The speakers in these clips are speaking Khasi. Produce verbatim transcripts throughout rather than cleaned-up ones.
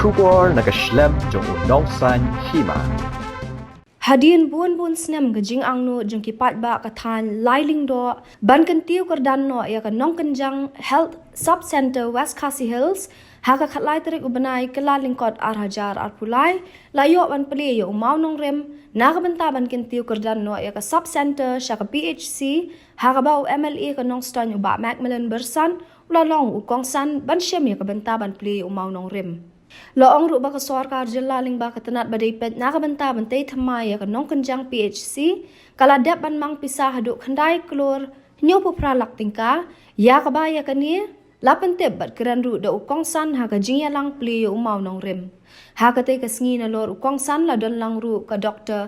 Khubor na ka shlem jong u nongsan hima. Hadien bun bun snem ka jingangnud jong ki paidbah ka thaiñ Lailingdoh ban kyntiew kyrdan noh ïa ka Nongkynjang Health Sub Centre West Khasi Hills, ha ka khatlai tarik u bnai Kyllalyngkot ar hajar arphew lai, la ïoh ban plie ïa u mawnongrim na ka bynta ban kyntiew kyrdan noh ïa ka Sub Centre sha ka P H C, ha kaba u M L A ka Nongstoiñ u Bah Macmillan Byrsan u la long u kongsan ban shim ïa ka bynta ban plie ïa u mawnongrim. La ong ruh ba ka sorkar jylla lyngba ka tnat ba dei peit na ka bynta ban tei thymmai ïa ka Nongkynjang P H C ka la dep ban mang pisa haduh khyndai klur hynñiewphew phra lak tyngka, ïa kaba ïa kane la pyntip bad kren ruh da u kongsan ha ka jingïalang plie ïa u mawnongrim. Ha katei ka sngi nalor u kongsan la don lang ruh ka Doktor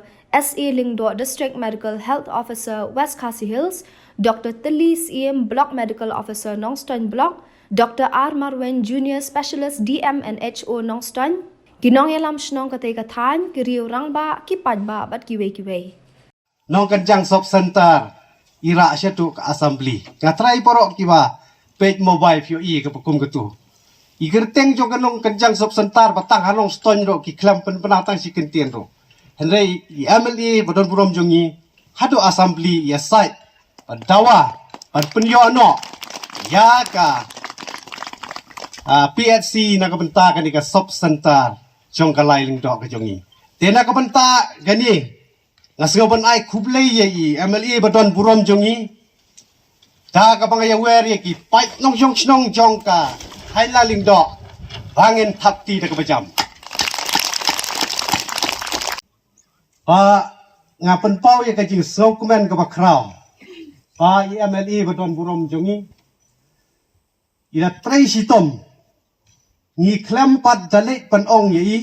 S A Lyngdoh, District Medical Health Officer, West Khasi Hills, Doktor Tylli Syiem, Block Medical Officer, Nongstoiñ Block, Doktor R Marwein, Junior Specialist, D M and H O, Nongstoiñ, ki nongïalam shnong katei ka thaiñ, ki riew rangbah, ki paidbah bad kiwei kiwei. Nongkynjang Sub Centre i rah sha tu ka Assembly. Nga trai baroh kiba peit mobile phi ïohi kaba kum katu. I kyrteng jong ka Nongkynjang Sub Centre ba tang ha Nongstoiñ ruh ki khlem pynbna tang shi kyntien ruh. Hynrei i M L A ba don burom jong ngi haduh Assembly ïa sait ba dawa ban pynïoh noh ïa ka, ah, P H C na ka bynta kane ka Sub Centre jong ka Lailingdoh ka jong ngi. Te na ka bynta kane nga sngew ban ai khublei ïa i M L A ba don burom jong ngi. Da kaba nga ïawer ïa ki paid nongshong shnong jong ka thaiñ Lailingdoh ba ngin thap kti da kaba jam. Ba nga pynpaw ïa ka jingsngewkmen kaba khraw ba i M L A ba don burom jong ngi i la trei shitom. Ngi khlem pat da leit ban ong ïa i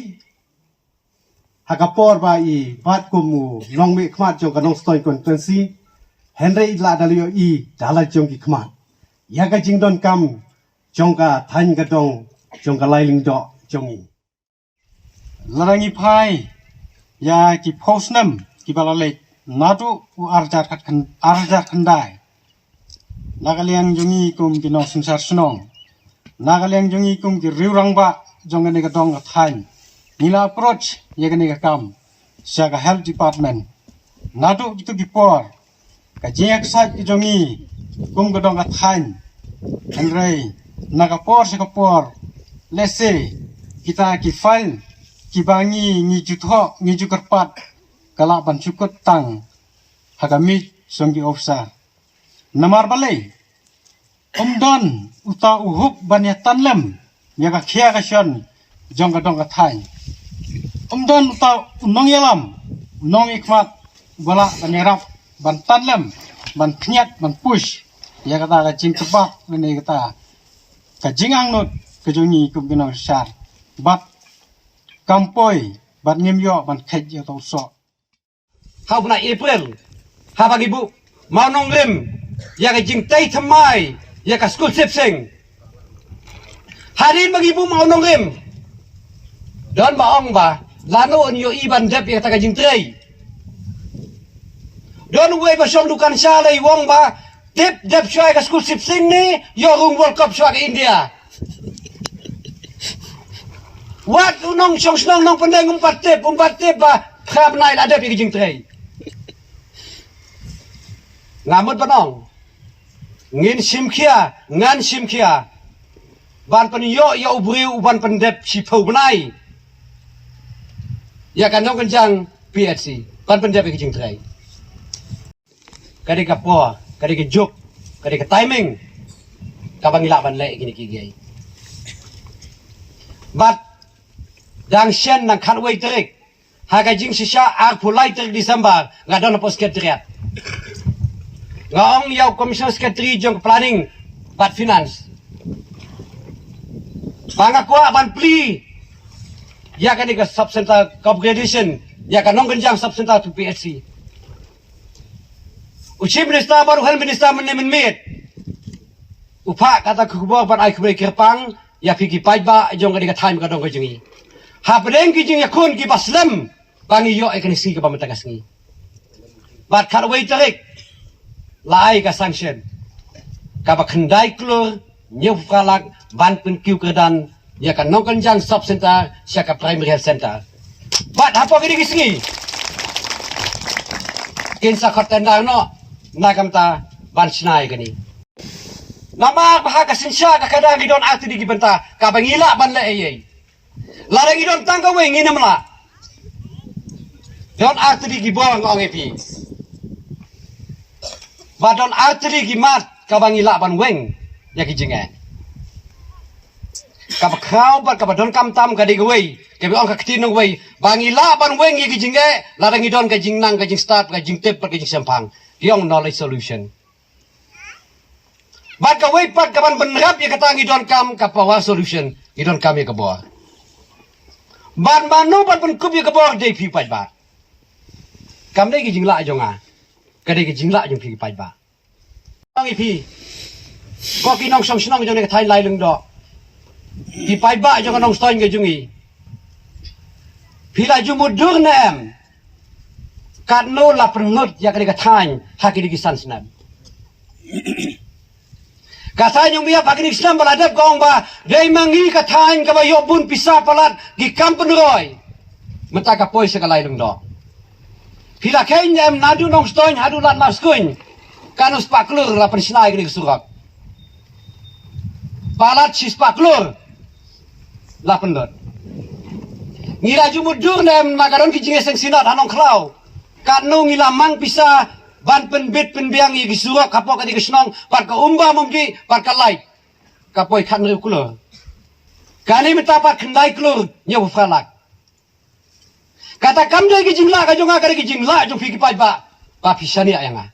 ha ka por ba i bat kum u nongmihkhmat jong ka Nongstoiñ constituency. Hynrei i la da leit ïa i da la jong ki khmat ïa ka jingdonkam jong ka thaiñ ka dong jong ka Lailingdoh jong i. Lada ngi phai ïa ki phew snem kiba la leit naduh u arhajar khat khan-, arhajar khyndai, na ka liang jong ngi kum ki nongsynshar shnong, na ka liang jong ngi kum ki riew rangbah jong kane ka dong ka thaiñ, ngi la approach ïa kane ka kam sha ka Health Department. Naduh kito ki por ka jingïaksaid ka jong ngi kum ka dong ka thaiñ. Hynrei na ka por sha ka por, lehse kita ki file kiba ngi ngi ju thoh ngi ju kyrpad ka lah ban shu kut tang ha ka miej jong ki officer. Namar balei? Um don uta u hok ban ïa tan lem ïa ka khia ka shon jong ka dong ka thaiñ. Um don uta u nongïalam, u nongmihkhmat uba lah ban ïarap ban tan lem, ban khñiat, ban push ïa kata ka jingkyrpad lane kata ka jingangnud ka jong ngi kum ki nongsynshar. Bad kam poi bad ngim ïoh ban kheit ïa uta u soh. Ha u bnai April, haba ngi buh mawnongrim ïa ka jingtei thymmai ïa ka skul Sipsing. Hadien ba ngi buh mawnongrim, don ba ong ba lano un ïohi ban dep ïa kata ka jingtrei. Don uwei ba shong dukan sha lei u ong ba tip dep shuwa ïa ka skul Sipsing ne ïoh rung World Cup shuwa ka India. Wat u nongshong shnong nongpyndeng um pat tip, um pat tip ba phra bnai la dep ïa ka jingtrei. Nga mut ban ong, ngin shim khia, ngan shim khia ban pynïoh ïa u briew u ban pyndep shiphew bnai ïa ka Nongkynjang P H C, ban pyndep ïa ka jingtrei. Ka dei ka por, ka dei ka juk, ka dei ka timing kaba ngi lah ban leh kine kiei kiei. Bad dang shen, dang khatwei tarik ha ka jingshisha arphew lai tarik December, nga don hapoh Secretariat. Nga ong ïa u Commissioner Secretary jong ka Planning bad Finance ba nga kwah ban plie ïa kane ka sub center, ka upgradation ïa ka Nongkynjang sub center to P H C. U Chief Minister bad u Health Minister mynne mynmiet u phah kata ka khubor ban ai khublei kyrpang ïa phi ki paidbah jong kane ka thaiñ ka dong ka jong ngi. Hapdeng ki jingïakhun kiba slem ba ngi ïoh ïa kane ka sngi kaba mynta ka sngi. Bad khatwei tarik la ai ka sanction kaba khyndai klur hynñiewphew phra lak ban pynkiew kyrdan ïa ka Nongkynjang Sub Center sha ka Primary Health Center. Bad hapoh kine ki sngi kin sa khot tender noh na ka bynta ban shna ïa kane. Namar ba ha ka synshar ka khadar ngi don artylli ki bynta kaba ngi lah ban leh ei ei. Lada ngi don tang kawei ngin ym lah. Don artylli ki bor nga ong ïa phi. Ba don artylli ki mat kaba ngi lah ban weng ïa ki jingeh. Kaba khraw bad kaba donkam tam ka dei kawei, kaba ong ka ktien nongwei ba ngi lah ban weng ïa ki jingeh lada ngi don ka jingnang, ka jingstad, ka jingtip bad ka jingshemphang. Ki ong knowledge solution. Bad kawei pat kaban bynrap ïa kata ngi donkam ka power solution, ngi donkam ïa ka bor. Bad mano ban pynkup ïa ka bor? Dei phi paidbah. Kam dei ki jinglah jong nga, ka dei ki jinglah jong phi ki paidbah. Ong ïa phi, ko ki nongshong shnong jong kane ka thaiñ Lailyndoh, ki paidbah jong ka Nongstoiñ ka jong ngi, phi la ju mutdur ne em katno la pynlut ïa kane ka thaiñ ha kine ki san snem? Ka thaiñ Umïap ha kine ki snem ba la dep ka ong ba dei ma ngi ka thaiñ kaba ïoh bun pisa palat ki kam pynroi. Mynta ka poi sha ka Lailyndoh. Phi la kheiñ ne em, naduh Nongstoiñ haduh Lad Marskeiñ, katno spah klur la pynshna ïa kane ka surok? Palat shi spah klur la pynlut. Ngi la ju mutdur ne em, ma ka don ki jingïaseng synod ha Nongkhlaw, katno ngi la mang pisa ban pynbit pynbiang ïa ki surok hapoh kane ka shnong, pat ka Umbam Umdih, pat ka light, ka poi khatnriew klur. Kane mynta pat khyndai klur hynñiewphew phra lak. Kata kam dei ki jinglah ka jong nga, ka dei ki jinglah jong phi ki paidbah ba phi shaniah ïa nga.